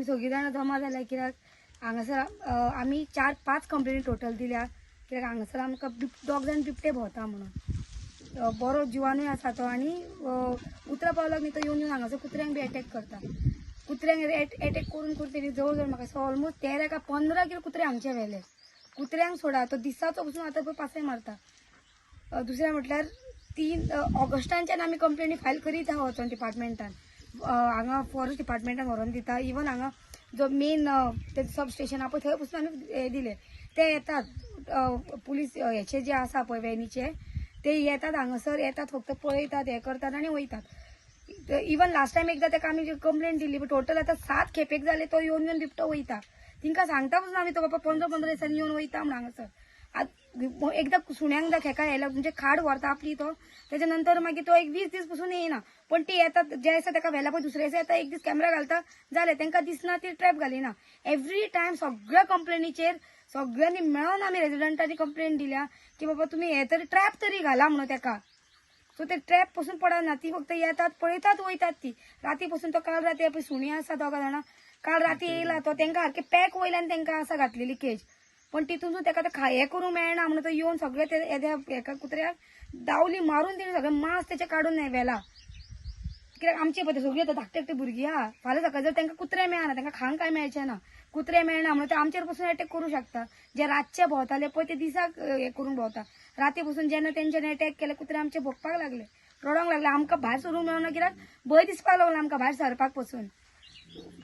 आमी सगळीं जाणां जमा जाल्या कित्याक हांगासर आमी 4-5 कंप्लेनी टोटल दिल्या कित्याक हांगासर आमकां दोग जाण बिबटे भोंवता म्हणून. बरो जिवानूय आसा तो आनी उतरा पावलाक न्ही तो येवन येवन हांगासर कुत्र्यांक बी एटॅक करता. कुत्र्यांक एटॅक करून करून तेणी जवळ जवळ म्हाका ऑलमोस्ट 13 का 15 किलो कुत्रे आमचे व्हेले. कुत्र्यांक सोडा तो दिसाचो पसून आतां पळय पासय मारता. दुसरें म्हटल्यार 3 ऑगस्टांच्यान आमी कंप्लेनी फायल करीत आहा वचोन डिपार्टमेंटान, हांगा फॉरेस्ट डिपार्टमेंटान व्हरोन दिता. इवन हांगा जो मेन ते सब स्टेशन आहा पळय थंय पसून आमी हे दिले. ते येतात पुलीस हेचे जे आसा पळय वेनीचे ते येतात हांगासर येतात, फक्त पळयतात हे करतात आनी वयतात. इवन लास्ट टायम एकदां ताका आमी कंप्लेन दिली, टोटल आतां 7 खेपेक जाले तो येवन येवन बिबटो वयता. तिंका सांगता पसून आमी तो बाबा 15-15 दिसांनी येवन वयता म्हण हांगासर. आतां एकदां सुण्यांक एकदां खेका येयला म्हणजे खाड व्हरता आपली तो, तेच्या नंतर मागीर तो एक 20 दीस पसून येयना. पण ती येतात ज्या दिसा ताका व्हेला पळय दुसऱ्या दिसा येता, एक दीस कॅमेरा घालता जालें, तांकां दिसना ती ट्रॅप घालिना. एवरी टायम सगळ्या कंप्लेनीचेर सगळ्यांनी मेळोन आमी रेजिडंटांनी कंप्लेन दिल्या की बाबा तुमी हे तरी ट्रॅप तरी घाला म्हणून ताका. सो ते ट्रॅप पसून पडना, ती फक्त येतात पळयतात वयतात. ती राती पसून तो काल राती पळय सुणी आसा दोगां जाणां, काल राती येयला तो तांकां सारकें पॅक वयल्यान तांकां आसा घातलेली केज, पण तितून ताका ते हें करूंक मेळना म्हणून तो येवन सगळे ते येद्या हेका कुत्र्याक दावली मारून तेणी सगळें मांस तेचें काडून व्हेला. कित्याक आमचे पळय सगळीं आतां धाकटे धाकटे भुरगीं आहा, फाल्यां सकाळी जर तांकां कुत्रे मेळना, तांकां खांक कांय मेळचें ना, कुत्रे मेळना म्हणून ते आमचेर पसून एटॅक करूं शकता. जे रातचे भोंवताले पळय ते दिसाक हें करूंक भोंवता. राती पसून जेन्ना तेंच्यानी एटॅक केले कुत्रे आमचे भोंकपाक लागले, रडोंक लागले. आमकां भायर सरूंक मेळना कित्याक भंय दिसपाक लागलो आमकां भायर सरपाक पसून.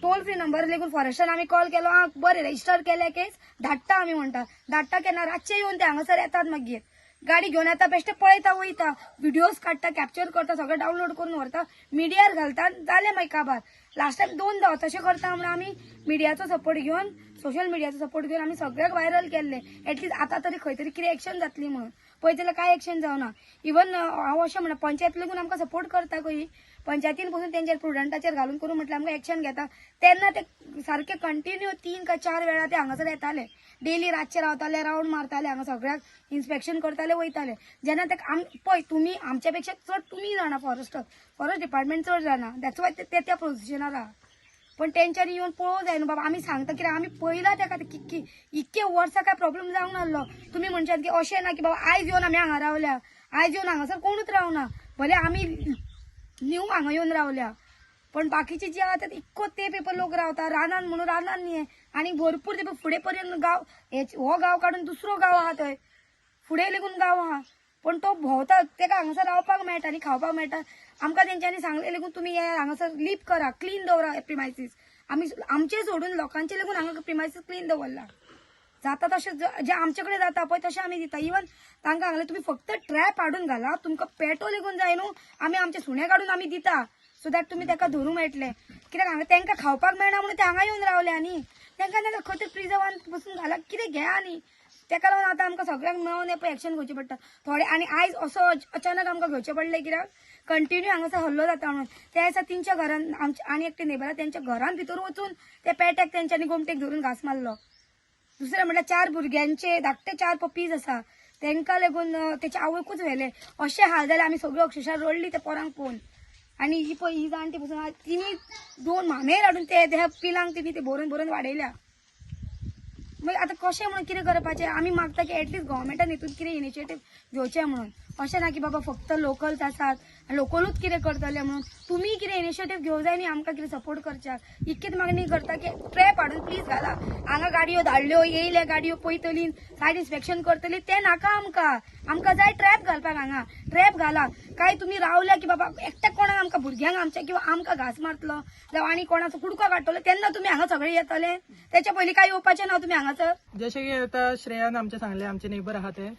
टोल फ्री नंबर लेगून फॉरेस्टान आमी कॉल केलो, आं बरें रजिस्टर केल्या केस धाडटा आमी म्हणटा. धाडटा केन्ना रातचे येवन ते हांगासर येतात, मागीर गाडी घेवन येता, बेश्टे पळयता वयता, व्हिडियोज काडटा, कॅप्चर करता, सगळें डावनलोड करून व्हरता, मिडियार घालता, जालें मागीर काबार. लास्ट टायम 2 तशें करता म्हणून आमी मिडियाचो सपोर्ट घेवन, सोशल मिडियाचो सपोर्ट घेवन आमी सगळ्याक व्हायरल केल्ले. एटलीस्ट आतां तरी खंय तरी कितें एक्शन जातली म्हणून. पळयत जाल्यार कांय एक्शन जावना. इवन हांव अशें म्हणा पंचायत लेगून आमकां सपोर्ट करता, खंय पंचायतीन पसून तेंचेर प्रुडंटाचेर घालून करून म्हटल्यार आमकां एक्शन घेता. तेन्ना ते सारके कंटिन्यू 3 का 4 वेळा ते हांगासर येताले, डेली रातचे रावताले, रावंड मारताले, हांगा सगळ्याक इन्स्पेक्शन करताले वयताले. जेन्ना ते पळय तुमी आमच्या पेक्षा चड तुमी जाणा, फॉरेस्ट डिपार्टमेंट चड जाणा, that's why ते त्या पोजिशनार आहा. पण तेंच्यांनी येवन पळोवंक जाय न्हू बाबा. आमी सांगता कित्याक आमी पळयला तेका की इतके वर्सां काय प्रॉब्लेम जावंक नासलो. तुमी म्हणशात की अशें ना की बाबा आयज येवन आमी हांगा रावल्या, आयज येवन हांगासर कोणूच रावना, भले आमी न्यू हांगा येवन रावल्या, पण बाकीचे जे आहा ते इतको ते पेपर लोक रावता रानान म्हणून रानान न्ही. आनी भरपूर ते फुडें पर्यंत गांव हो गांव काडून दुसरो गांव आहा थंय फुडें लेगून गांव आहा, पण तो भोंवता, तेका हांगासर रावपाक मेळटा आनी खावपाक मेळटा. आमकां तेंच्यांनी सांगलें लेगून तुमी हे हांगासर लीप करा, क्लीन दवरा प्रिमायसीस. आमी आमचे सोडून लोकांचे लेगून हांगा प्रिमायसीस क्लीन दवरला. जाता तशें जे आमचे कडेन जाता पळय तशें आमी दिता. इवन तांकां सांगलें तुमी फक्त ट्रॅप हाडून घाला, तुमकां पेटो लेगून जाय न्हू, आमी आमचे सुणे काडून आमी दिता, सो that तुमी ताका धरूंक मेळटलें. कित्याक हांगा तांकां खावपाक मेळना म्हणून ते हांगा येवन रावले आनी तांकां नाजाल्यार खंय तरी प्रिजर्वान बसून घाला, कितें घेया. आनी ताका लागून आतां आमकां सगळ्यांक मेळोन हें पळय एक्शन घेवचें पडटा थोडे. आनी आयज असो अचानक आमकां घेवचें पडलें कित्याक कंटिन्यू हांगासर हल्लो जाता म्हणून. त्या दिसा तेंच्या घरान आमच्या आनी एकटे नेबरा तेंच्या घरान भितर वचून त्या पेट्याक तेंच्यांनी गोमटेक धरून घांस मारलो. दुसरें म्हटल्यार 4 भुरग्यांचे धाकटे 4 पपीज आसा, तांकां लागून तेच्या आवयकूच व्हेले. अशें हाल जाले, आमी सगळीं अक्षरशा रडली त्या पोरांक पळोवन. आनी ही पळय ही जाणटी पसून तिणी 2 मामेर हाडून ते त्या पिलांक तिणी ते भरून भरून वाडयल्या. मागीर आतां कशें म्हणून कितें करपाचें? आमी मागता की एटलीस्ट गव्हर्मेंटान हितून कितें इनिशिएटीव घेवचें म्हणून. अशें ना की बाबा फक्त लोकल्स आसात आनी लोकलूच कितें करतले म्हणून. तुमी कितें इनिशिएटीव घेवंक जाय न्ही, आमकां कितें सपोर्ट करच्याक. इतकीच मागणी करता की ट्रॅप हाडून प्लीज घाला. हांगा गाडयो धाडल्यो, येयले गाडयो पळयतली, सायड इन्स्पेक्शन करतली, तें नाका आमकां. आमकां जाय ट्रॅप घालपाक, हांगा ट्रॅप घाला. काय तुमी रावल्या की बाबा एकट्या कोणाक आमकां भुरग्यांक आमच्या किंवा आमकां घांस मारतलो जावं आनी कोणाचो कुडको काडटलो तेन्ना तुमी हांगा सगळे येतले, तेच्या पयलीं काय येवपाचें ना तुमी हांगासर. जशें की आतां श्रेयान आमचें सांगलें, आमचे नेबर आहा ते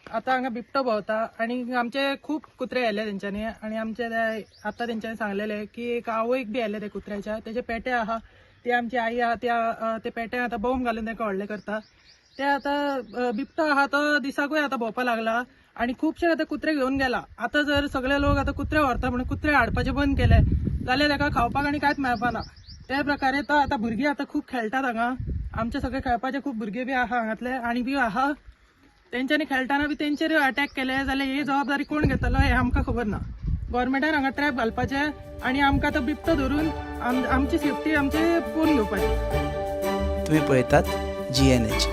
आतां हांगा बिबटो भोंवता आनी आमचे खूब कुत्रे आयले तेंच्यांनी. आनी आमचे आतां तेंच्यांनी सांगलेले की एक आवयक बी आयले ते कुत्र्याच्या, तेजे पेटे आहा, ती आमची आई आहा त्या ते पेटे आतां बॉम्ब घालून तांकां व्हडले करता. ते आतां बिबटो आहा तो दिसाकूय आतां भोंवपाक लागला आनी खुबशे आतां कुत्रे घेवन गेला. आतां जर सगळे लोक आतां कुत्रे व्हरता म्हणून कुत्रे हाडपाचे बंद केले जाल्यार ताका खावपाक आनी कांयच मेळपा ना. त्या प्रकारे तो आतां भुरगीं आतां खूब खेळटात हांगा, आमचे सगळे खेळपाचे खूब भुरगे बी आहा हांगातले आनी बी आहा, तेंच्यांनी खेळटाना बी तेंचेर अटॅक केले जाल्यार ही जबाबदारी कोण घेतलो हें आमकां खबर ना. गोवोरमेंटान हांगा ट्रॅप घालपाचें आनी आमकां तो बिबटो धरून आमची सेफ्टी आमचे पोवन घेवपाची. तुम्ही पळयतात GNH.